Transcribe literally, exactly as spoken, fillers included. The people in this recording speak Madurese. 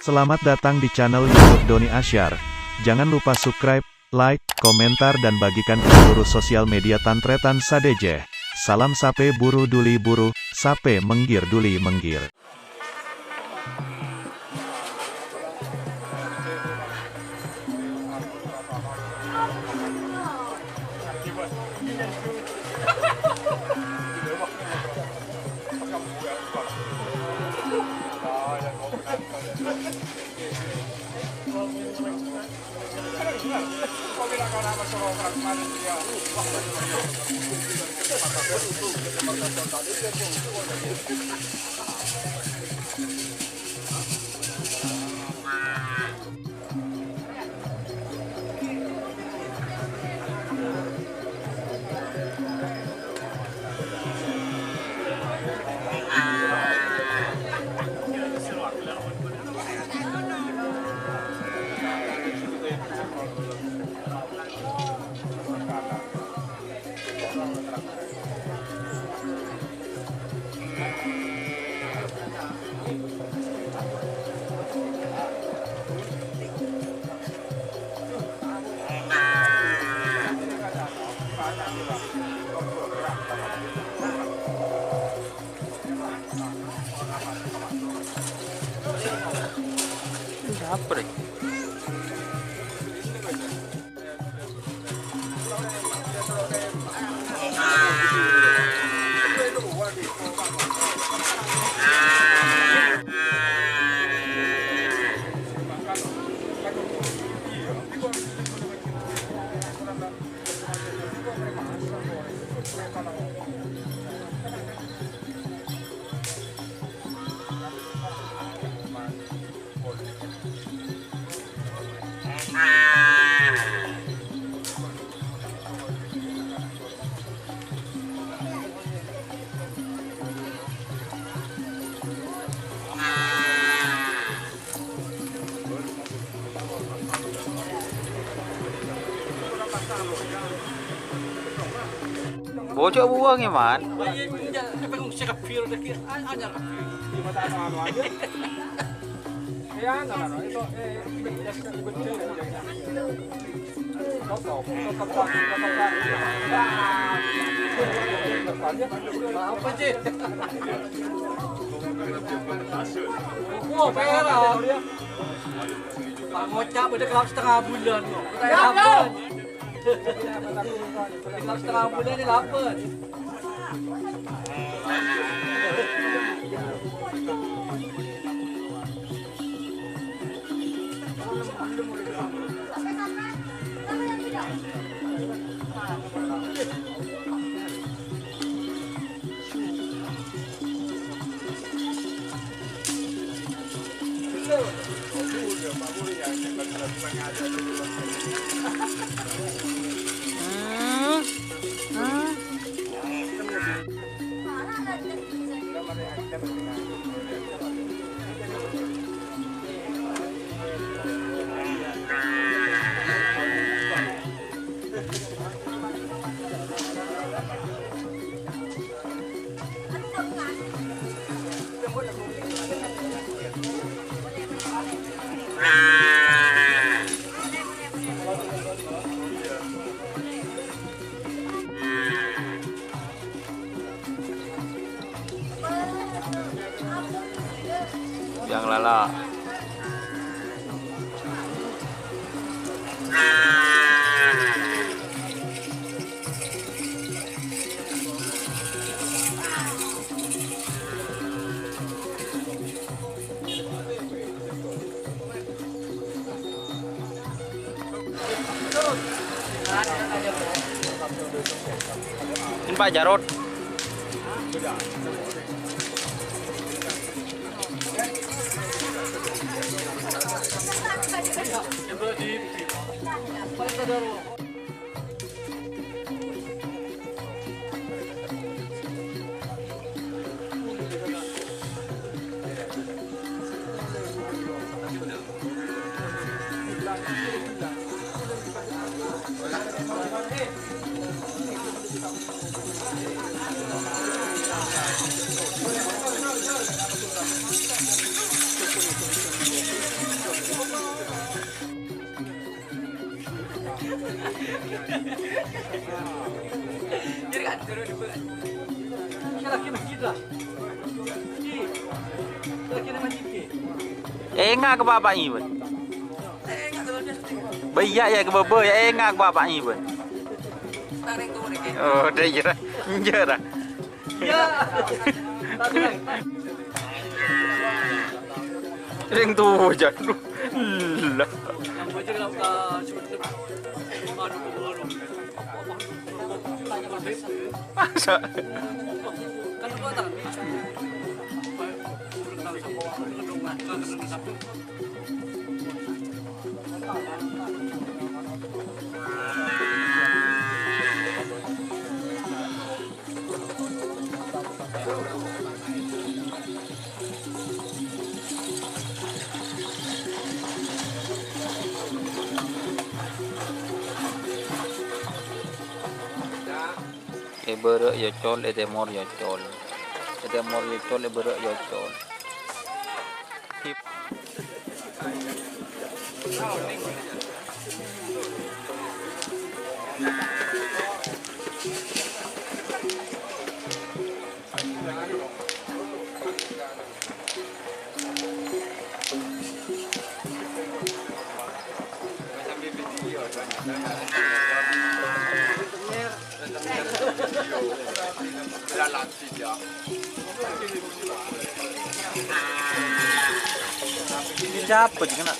Selamat datang di channel YouTube Doni Asyar. Jangan lupa subscribe, like, komentar, dan bagikan ke seluruh sosial media tan-tarètan sadhâjâ. Salam sapè buru duli buru, sapè mèngghir duli mèngghir. Apa deh? Bocok buwâng, ya, Man. Wah, pèra'. Pak Ngocak bâdâ kèlap setengah bulân. Bulân kèlap setengah bulân è lapen. Yang lala. Ini Pak Jarot. Enga' ka bapa'na, bân. Bâ' iyâ, iyâ, ka bâbâ, iyâ, enga' ka bapa'na, bân. Oh, dâ' iyâ, ra. Iyâ, ra. Rèng towa, jâ. Lah. Masa? È bârâ' yâ col, è tèmor yâ col. È tèmor yâ col, è bârâ' yâ col. Dicabut, kena.